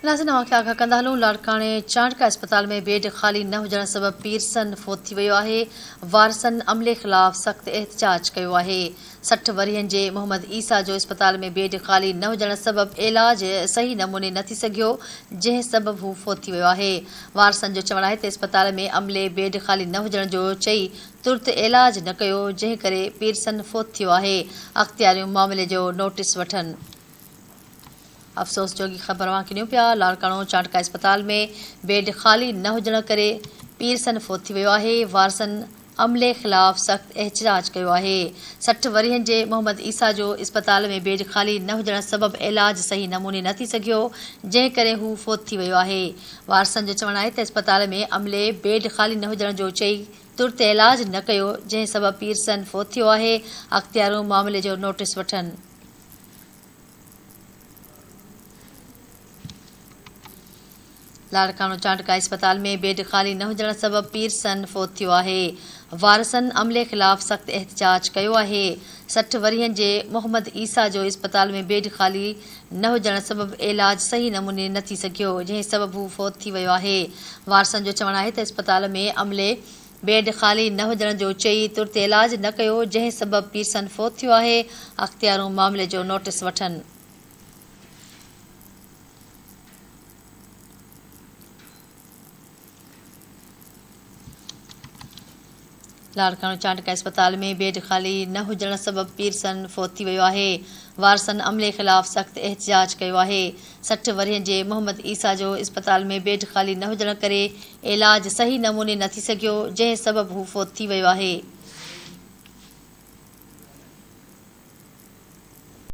ناظرين اوهان کي آگاهه ڪندا هلون لاڙڪاڻي چانڊڪا اسپتال ۾ بيڊ خالي نه هجڻ سبب پيرسن فوت ٿي ويو آهي وارثن عملي خلاف سخت احتجاج ڪيو آهي 60 ورهين جي محمد عيسيٰ جو اسپتال ۾ بيڊ خالي نه هجڻ سبب علاج صحيح نموني نه ٿي سگهيو جنهن سبب هو فوت ٿي ويو آهي وارثن جو چوڻ آهي ته اسپتال ۾ عملي بيڊ خالي نه هجڻ جو چئي ترت علاج نه ڪيو جنهن ڪري پيرسن فوت ٿيو آهي اختياريون معاملي جو نوٽيس وٺن. افسوس جوڳي خبر اوهان کي ڏيون پيا لاڙڪاڻو چانڊڪا اسپتال ۾ بيڊ خالي نه هجڻ ڪري پيرسن فوت ٿي ويو آهي وارثن عملي خلاف سخت احتجاج ڪيو آهي 60 ورهين جي محمد عيسيٰ جو اسپتال ۾ بيڊ خالي نه هجڻ سبب علاج صحيح نموني نه ٿي سگهيو جنهن ڪري هو فوت ٿي ويو آهي وارثن جو چوڻ آهي ته اسپتال ۾ عملي بيڊ خالي نه هجڻ جو چئي ترت علاج نه ڪيو جنهن سبب پيرسن فوت ٿيو آهي اختياريون معاملي جو نوٽيس وٺن. لاڙڪاڻو چانڊڪا اسپتال ۾ بيڊ خالي نه هجڻ سبب پيرسن فوت ٿيو آهي، وارثن عملي خلاف سخت احتجاج ڪيو آهي، 60 ورهين جي محمد عيسيٰ جو اسپتال ۾ بيڊ خالي نه هجڻ سبب علاج صحيح نموني نه ٿي سگهيو، جنهن سبب هو فوت ٿي ويو آهي، وارثن جو چوڻ آهي ته اسپتال ۾ عملي بيڊ خالي نه هجڻ جو چئي ترت علاج نه ڪيو، جنهن سبب پيرسن فوت ٿيو آهي، اختيارون معاملي جو نوٽيس وٺن. لاڙڪاڻو چانڊڪا اسپتال ۾ بيڊ خالي نه هجڻ سبب پيرسن فوت ٿي ويو آهي، وارثن عملي خلاف سخت احتجاج ڪيو آهي، 60 ورهين جي محمد عيسيٰ جو اسپتال ۾ بيڊ خالي نه هجڻ ڪري علاج صحيح نموني نه ٿي سگهيو، جنهن سبب هو فوت ٿي ويو آهي.